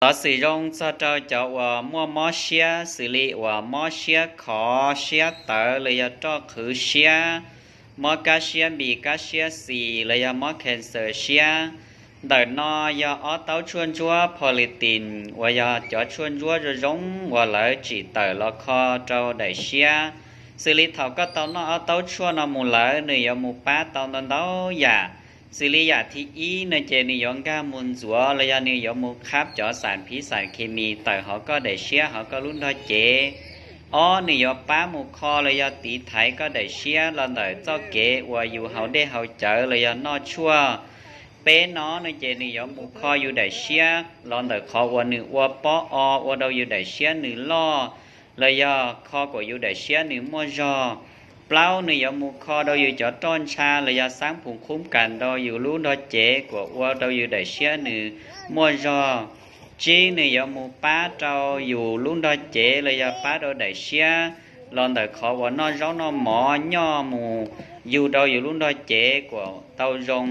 Xov xwm zoo txog rau cov uas muaj mob siab xws li uas mob siab khov siab tawv los yog roj qhwv siab, mob kab siab npis kab siab xis los yog mob cancer siab. Ntawm no yog ob taub tshuaj ntsuab politin uas yog cov tshuaj ntsuab zoo zoo uas lawv tsim tawm los kho rau daim siab. Xws li thaum koj tau noj ob taub tshuaj no mus lawm nws yuav mus pab tau ntau ntau yam. Xws li yam thib ib no ces nws yuav nkag mus ntxuav los yog nws yuav mus qhab cov xam phiv xam khes mis tawm hauv koj daim siab hauv koj lub nrog cev. Ob, nws yuav pab mus kho los yog tiv thaiv koj daim siab los ntawm txoj kev uas yus haus dej haus cawv los yog noj tshuaj. Peb, no no ces nws yuav mus kho yus daim siab los ntawm qhov uas nws ua pob o ua rau yus daim siab nws loj los yog kho kom yus daim siab nws muaj zog. Plaub, nws yuav mus kho rau yus cov roj ntsha los yog xab phum qhub kas rau yus lub nrog cev kom ua rau yus daim siab nws muaj zog. Tsib, nws yuav mus pab rau yus lub nrog cev los yog pab rau daim siab los ntawm qhov uas noj zaub noj mov nyoj mus yug rau yus lub nrog cev kom tau zoo.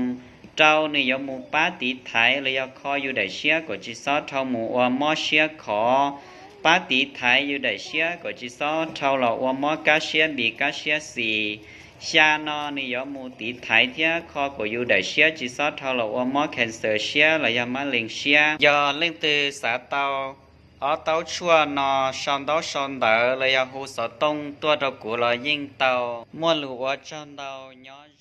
Rau, nws yuav mus pab tiv thaiv los yog kho yus daim siab kom tsis txhob dhau mus ua mob siab khov, pab tiv thaiv yus daim siab kom tsis txhob dhau los ua mob kab siab npis kab siab xis. Xya, no nws yuav mus tiv thaiv thiab kho kom yus daim siab tsis txhob dhau los ua mob cancer siab los yog mab lees siab. Yog leej twg xav tau ob taub tshuaj no sau ntaub sau ntawv los yog hu xov tooj tuaj rau kuv los yeej tau. Muaj lus ua tsaug ntau, nyob